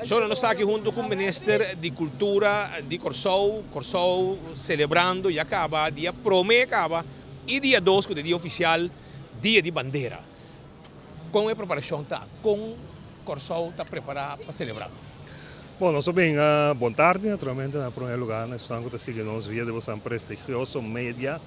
Shona, nos ta aki hunto ku Minister di Kultura di Kòrsou, Kòrsou selebrando ya kaba dia promé kaba i dia dos ku ta e dia ofisial, Dia di Bandera. Kon e preparashon ta? Kon Kòrsou ta prepará pa selebrá? Bon, nos a bin bon tardi naturalmente na promé lugá na esnan ku ta sigui nos via di bosan prestigioso media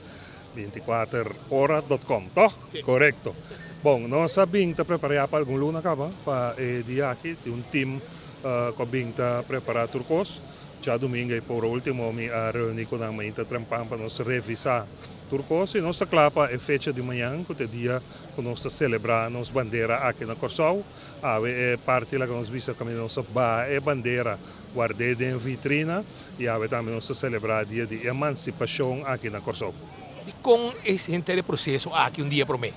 24 ora dot com, tòg? Korekto. Bon, nos a bin ta prepará pa algun luna kaba pa e dia aki. Tin un tim ku a bin ta prepará tur kos. Djadumingu i por último mi a reuní ku nan mainta trempan pa nos revisá tur kos i nos ta kla pa e fecha di mañan ku ta e dia ku nos ta selebrá nos bandera aki na Kòrsou. Awe e parti laga nos bisa kaminda nos a baha e bandera ward'é den vitrina i awe tambe nos ta selebrá dia di emansipashon aki na Kòrsou. Dikon e henter e proseso aki un dia promé?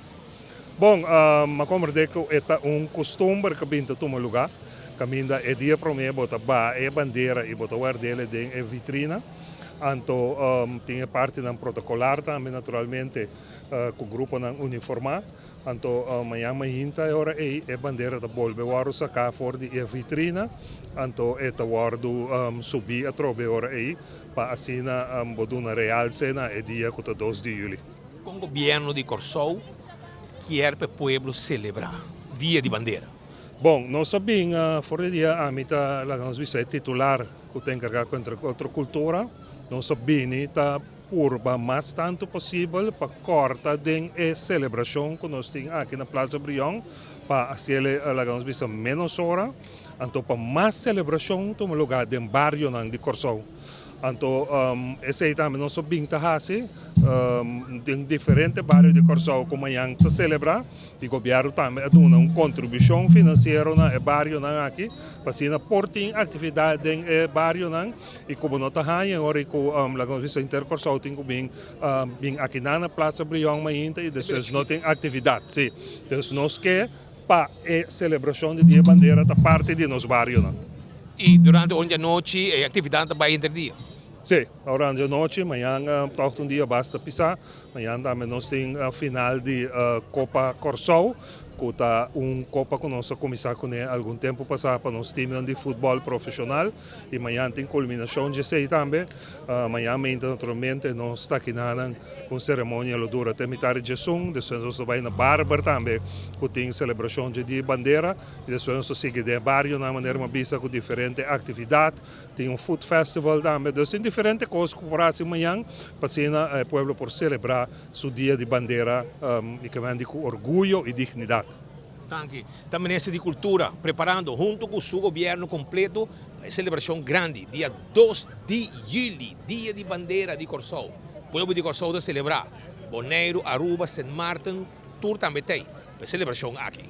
Bon, m'a komprendé ku e ta un kustumber ku bin ta tuma lugá, kaminda e dia promé bo ta baha e bandera i bo ta ward'el den e vitrina. Anto tin e partinan protokolar tambe naturalmente ku gruponan uniformá. Anto mañan mainta e ora ei e bandera ta bolbe wòrdu saká for di e vitrina, anto e ta wòrdu subí atrobe e ora ei pa asina bo duna realse na e dia ku ta dos di yüli. Kon gobièrnu di Kòrsou kier pa e pueblo selebrá Dia di Bandera? Bon, nos a bin for di dia ami ta laga nos bisa e titular ku ta enkargá ku entre otro kultura. Nos a bini ta purba mas tantu posibel pa kòrta den e selebrashon ku nos tin aki na Plaza Brion pa hasiel laga nos bisa ménos ora, anto pa mas selebrashon tuma lugá den barionan di Kòrsou. Anto esei tambe nos a bin ta hasi den diferente bario di Kòrsou ku mañan ta selebrá i gobièrnu tambe a duna un kontribushon finansiero na e barionan aki pa asina por tin aktividat den e barionan i ku bo no ta haña ora ku laga nos bisa henter Kòrsou tin ku bin bin akinan na Plaza Brion mainta i despues no tin aktividat. Sí, dus nos ke pa e selebrashon di Dia Bandera ta parti di nos barionan. I durante un di anochi e aktividat ta bai henter dia? Sí, ora di anochi, mañan tòg ta un dia basta pisá. Mañan tambe nos tin final di Kopa Kòrsou, ku ta un kopa ku nos a kuminsá kuné algun tempu pasá pa nos timnan di futbòl profeshonal. I mañan tin kulminashon dje esei tambe. Mañan meinta naturalmente nos ta kinanan ku un seremonia lo dura te mitar di djesun. Despues nos ta bai na Barber tambe ku tin selebrashon dje Dia di Bandera. I despues nos ta sigui den e barionan manera mi a bisa ku diferente aktividat. Tin un food festival tambe. Dus tin diferente kos ku por hasi mañan pa asina e pueblo por selebrá su dia di bandera i ke mende ku orguyo i dignidat. Danki. Ta Minister di Kultura preparando hunto ku su gobièrnu kompleto pa e selebrashon grandi dia dos di yüli, Dia di Bandera di Kòrsou. Pueblo di Kòrsou ta selebrá. Boneiru, Aruba, Sint Maarten tur tambe t'ei pa e selebrashon aki.